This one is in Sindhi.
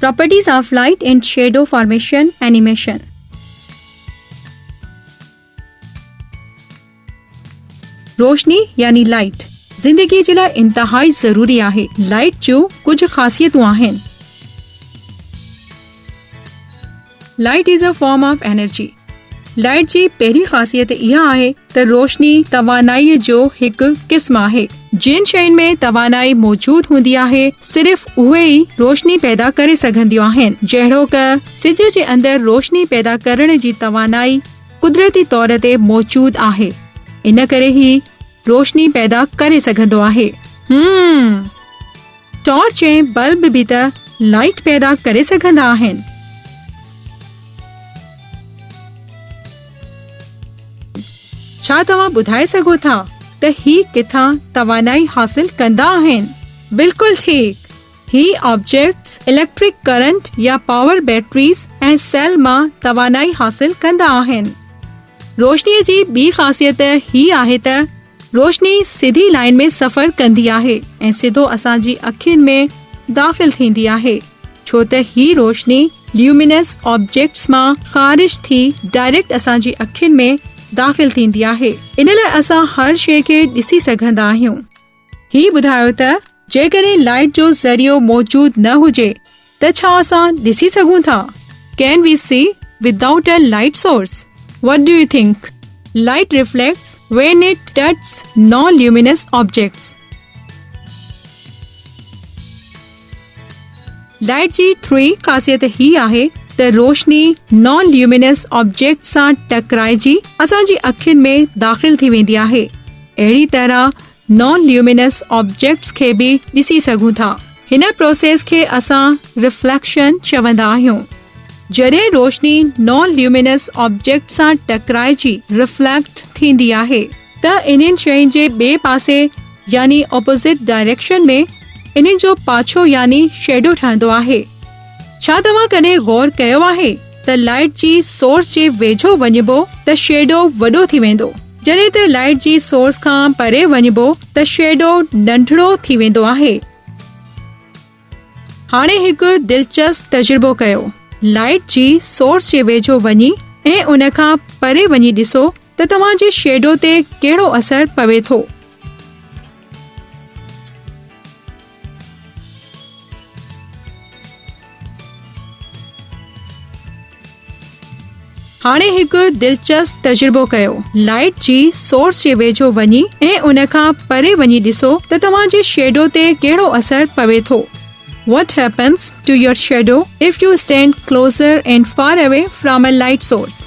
Properties of light and shadow formation animation. روشني يعني لائيٽ زندگي جي لاء انتهائي ضروري آهي. لائيٽ جون ڪجهه خاصيتون آهن. Light is a form of energy. Light جي پهرين خاصيت اها آهي ته روشني توانائيء جو هڪ قسم آهي. جن شين ۾ توانائي موجود هوندي آهي صرف اهي ئي روشني پيدا ڪري سگهنديون آهن. جهڙوڪ سج جي اندر روشني پيدا ڪرڻ جي توانائي قدرتي طور تي موجود آهي ان ڪري هي روشني پيدا ڪري سگهندو آهي. هم! ٽارچ ۽ بلب به ته لائيٽ پيدا ڪري سگهندا آهن. ڇا توهان ٻڌائي سگهو ٿا ته هي ڪٿان توانائي حاصل ڪندا آهن؟ بلڪل ٺيڪ! هي آبجيڪٽس اليڪٽرڪ ڪرنٽ يا پاور بيٽريز ۽ سيل مان توانائي حاصل ڪندا آهن. روشنيء جي ٻي خاصيت هي آهي ته روشني سڌي لائين ۾ سفر ڪندي آهي ۽ سڌو اسان جي اکين ۾ داخل ٿيندي آهي ڇو ته هي روشني ليومينس آبجيڪٽس مان خارج ٿي ڊائريڪٽ اسان جي اکين ۾ داخل ٿيندي آهي ان لاء اسان هر شيء کي ڏسي سگهندا آهيون. هي ٻڌايو ته جيڪڏهن لائيٽ جو ذريعو موجود نه هجي ته ڇا اسان ڏسي سگهون ٿا؟ Can we see without a light source? What do you think? Light reflects when it touches non luminous objects. Light جي ٽين خاصيت هي آهي ته روشني نان ليومينس آبجيڪٽ سان ٽڪرائجي اسان جي اکين ۾ داخل ٿي ويندي آهي. اهڙي طرح نان ليومينس آبجيڪٽس کي به ڏسي سگهون ٿا. هن پروسيس کي اسان رفليڪشن چوندا آهيون. جڏهن روشني نان ليومينس آبجيڪٽ سان ٽڪرائجي رفليڪٽ ٿيندي آهي ته انهن شين جي ٻئي پاسي يعني اپوزٽ ڊائريڪشن ۾ انهن جو پاڇو يعني شيڊو ٺهندو آهي. ڇا توهان ڪڏهن غور ڪيو آهي ته لائيٽ جي سورس جي ويجهو وڃبو ته شيڊو وڏو ٿي ويندو جڏهن ته لائيٽ جي سورس کان پري وڃبو ته شيڊو ننڍڙو ٿي ويندو آهي. هاڻي هڪ دلچسپ تجربو ڪيو. لائيٽ جي سورس جي ويجهو وڃي ۽ ان کان پري وڃي ڏسو ته توهان جي شيڊو تي ڪهڙو اثر پوي ٿو. هاڻي هڪ دلچسپ تجربو ڪيو. لائيٽ جي سورس جي ويجهو وڃي ۽ ان کان پري وڃي ڏسو ته توهان جي شيڊو تي ڪهڙو اثر پوي ٿو. What happens to your shadow if you stand closer and far away from a light source?